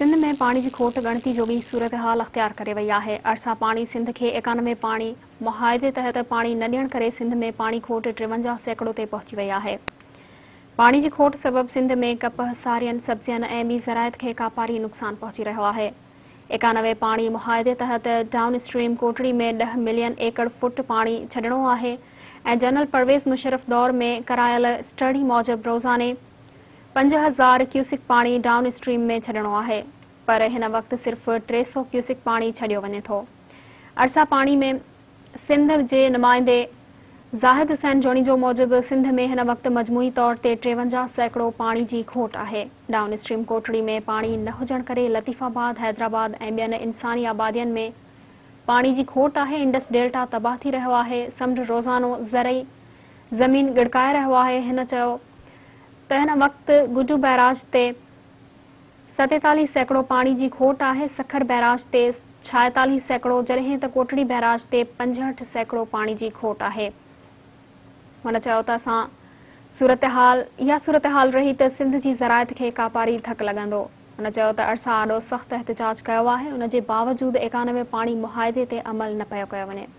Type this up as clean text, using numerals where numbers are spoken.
سنڌ ۾ پاڻي جي کوٽ ڳڻتي جوڳي صورتحال اختيار ڪري وئي آهي. ارسا پاڻي سنڌ کي 91 پاڻي معاهدي تحت پاڻي نه ڏيڻ ڪري سنڌ ۾ پاڻي کوٽ 53% تي پهچي وئي آهي. پاڻي جي کوٽ سبب سنڌ ۾ ڪپهه، سارين، سبزين ۽ ٻي زراعت کي ڪاپاري نقصان پهچي رهيو آهي. 91 پاڻي معاهدي تحت ڊائون اسٽريم ڪوٽڙي ۾ 10 ملين ايڪڙ فوٽ پاڻي ڇڏڻو آهي ۽ جنرل پرويز مشرف دور ۾ ڪرايل اسٽڊي موجب روزاني 5000 ڪيوسڪ پاڻي ڊائون اسٽريم ۾ ڇڏڻو آهي پر هن وقت صرف 300 ڪيوسڪ پاڻي ڇڏيو وڃي ٿو. ارسا پاڻي ۾ سنڌ جي نمائندي زاهد حسين جوڻيجو موجب سنڌ ۾ هن وقت مجموعي طور تي 53% پاڻي جي کوٽ آهي. ڊائون اسٽريم ڪوٽڙي ۾ پاڻي نه هجڻ ڪري لطيف آباد، حيدرآباد ۽ ٻين انساني آبادين ۾ پاڻي جي کوٽ آهي، انڊس ڊيلٽا تباهه ٿي رهيو آهي، سمنڊ روزانو زرعي زمين ڳڙڪائي رهيو آهي، هن چيو ته هن وقت گڊو بئراج تي 47% پاڻي جي کوٽ آهي، سکر بئراج تي 46% جڏهن ته ڪوٽڙي بئراج تي 65% پاڻي جي کوٽ آهي. هن چيو ته اسان صورتحال اها صورتحال رهي ته سنڌ جي زراعت کي ڪاپاري ڌڪ لڳندو. هن چيو ته ارسا آڏو سخت احتجاج ڪيو آهي ان جي باوجود 91 پاڻي معاهدي تي عمل نه پيو ڪيو وڃي.